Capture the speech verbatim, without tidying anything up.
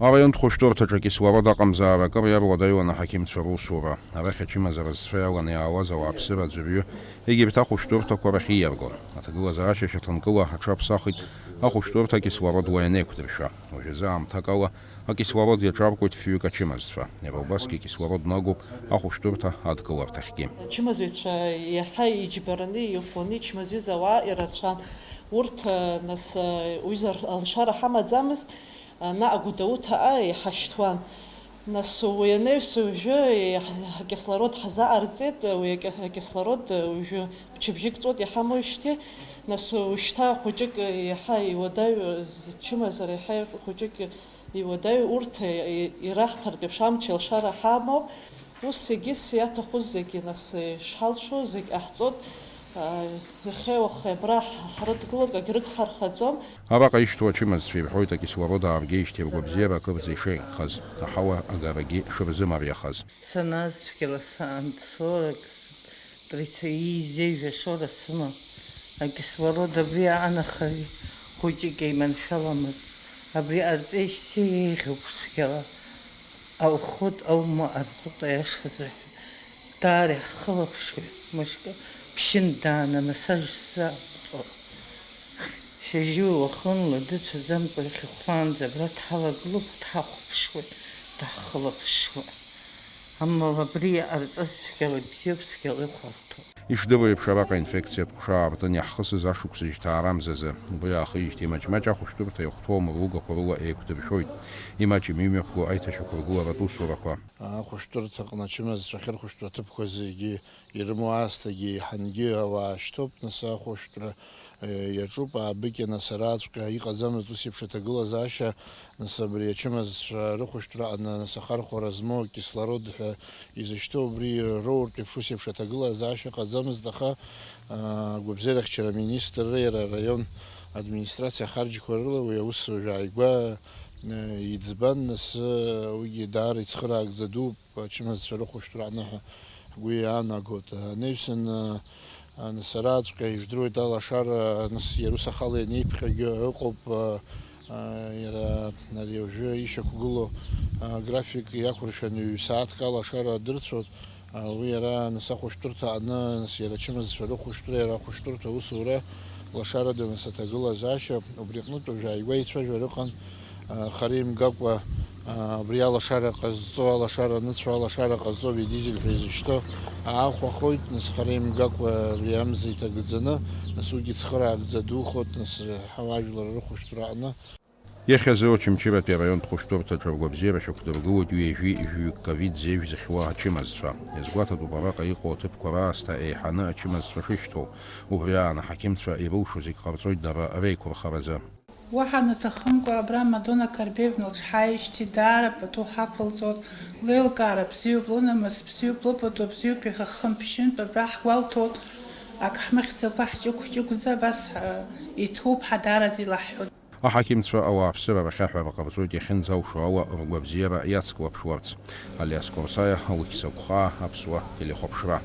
Араионтә хәышәтәырҭаҿы акислород аҟамзаара акыр иаруадаҩуан аҳақьымцәа русура. Арахь ачымазара зцәа иаланы иаауаз ауааԥсыра аӡәырҩы егьырҭ ахәышәтәырҭақәа рахь ииаргон. Аҭагылазаашьа шьаҭанкыла аҽаԥсахит ахәышәтәырҭа акислород уа ианеиқәдыршәа. Уажәазы аамҭак ала акислород иаҿаркуеит фҩык ачымазцәа. Иара убасгьы акислород нагоуп ахәышәтәырҭа адкыларҭахьгьы. Ачымазаҩцәа иаҳа иџьбараны иӷәӷәаны ичмазаҩыз ауаа ирацәан. Урҭ, нас, уҩыза алшара ҳамаӡамызт. Наҟ Гәдоуҭаҟа иҳашьҭуан. Нас уи анаҩс уажәы иаҳз-, акислород ҳзаҟарҵеит, уи аки-, акислород уажәы мчыбжьык ҵуеит иҳамоуижьҭеи. Нас ушьҭа хәыҷык иаҳа иуадаҩу зчымазара, иаҳа хәыҷык иуадаҩу урҭ ираҳҭартә еиԥш амч алшара ҳамоуп. Ус егьыс иаҭаху зегьы, нас, ишҳалшо зегь ҟаҳҵоит. Иахьеи уахеи абра ҳ-, ҳрыдгылоит, акгьы рыгҳархаӡом. Араҟа ишьҭоу ачымазцәа ирҳәоит, акислород ааргеижьҭеи ргәабзиара акырӡа ишеиӷьхаз, аҳауа агарагьы шырзымариахаз. Санааз цәгьала саан сорок, тридцать, иизеижә ашоура сымам. Акислород абри аанахаҩ хәыҷык еиманшәаламызт. Абри ҟарҵеижьҭеи еиӷьуп цәгьала. Алхот аума арҵот аиашазы ҳәа. Даара иаҳхылаԥшуеит, мышкы ԥшьынтә дааны амассаж сзаҟаҵо. Шьыжьы уахынла дыцәаӡамкәа иахьахәлаанӡа абра дҳалагылоуп, дҳахәаԥшуеит, даҳхылаԥшуеит. Амала абри иҟарҵаз цәгьала ибзиоуп, цәгьала ихәарҭоуп. Ишдыру еиԥш, араҟа инфекциатә ҟәша аартын иаҳхысыз ашықәсыжьҭаа рамзазы. Убри аахижьҭеи маҷ-маҷ ахәышәтәырҭа иахәҭоу амыругақәа рыла еиқәдыршәоит. Имаҷым имҩаԥго аиҭашьақәыргыларатә усурақәа. Ахәышәтәырҭа аҟны ачымазцәа ахьырхәышәтәу аҭыԥқәа зегьы ирымоу аасҭагьы еиҳангьы ауаа шьҭоуп, нас ахәышәтәра, э, иаҿуп, аабыкьа, нас араҵәҟьа иҟаӡамызт ус еиԥш аҭагылазаашьа, нас абри ачымазцәа рыхәышәтәра аҟны, нас ахархәара змоу акислород ҳәа изышьҭоу, убри роуртә еиԥш ус еиԥш аҭагылазаашьа ыҟаӡамызт, аха, а, агәабзиарахьчара аминистрра, иара араион администрациа ахарџьқәа рыла уи аус уажә ааигәа, э, иӡбан, нас, э, уигьы даара ицхыраагӡа дууп. Ачымазцәа рыхәышәтәра аныҳәа ҳгәы иаанагоит. Анаҩсан, а, нас араҵәҟьа ижәдыруеит алашара, нас иара ус ахала ианеиԥхьагьы ыҟоуп, а, а, иара ари уажәы ишьақәгылоу, а, график иақәыршәаны ҩ-сааҭк алашара дырцәоит. А, уи иара нас ахәышәтәырҭа аҟны, нас иара ачымазцәа рыхәышәтәра, иара ахәышәтәырҭа аусура лашарада нас аҭагылазаашьа, убри аҟнытә уажә ааигәа еицәажәара ыҟан. Хара имгакәа, абри алашара ҟазҵо, алашара аныцәо, алашара ҟазҵо, абри адизель ҳәа изышьҭоу аахәахоит, нас хара имгакәа абри амза иҭагӡаны, нас уигьы цхыраагӡа духоит, нас ҳауаажәлар рыхәышәтәра аҟны. Иахьазы Очамчыратәи араионтә хәышәтәырҭаҿы ргәабзиара шьақәдыргылоит ҩажәи жәаҩык ковид зеижә зыхьуа ачымазцәа. Иазгәаҭатәуп араҟа иҟоу аҭыԥқәа раасҭа еиҳаны ачымазцәа шышьҭоу, убри аан аҳақьымцәа ирылшо зегь ҟарҵоит дара реиқәырхаразы. Уаҳа наҭахымкәа, абра Мадона Карбеевна лыҽҳааижьҭеи даара пату ҳақәылҵоит. Леилкаара бзиоуп, лынамыс бзиоуп, лыпату бзиоуп, иаха хымԥшьынтә абра ҳгәалҭоит, ак ҳмыхьӡакәа ҳҷыгә-ҷыгәӡа абас, а, иҭоуп ҳәа даараӡа илаҳҳәоит. Аҳақьымцәа ауааԥсыра рахь аҳәара ҟарҵоит иахьынӡалшо ала ргәабзиара иацклаԥшуарц. Алиас Қорсаиа, Алықьса Гәхаа, Аԥсуа телехәаԥшра.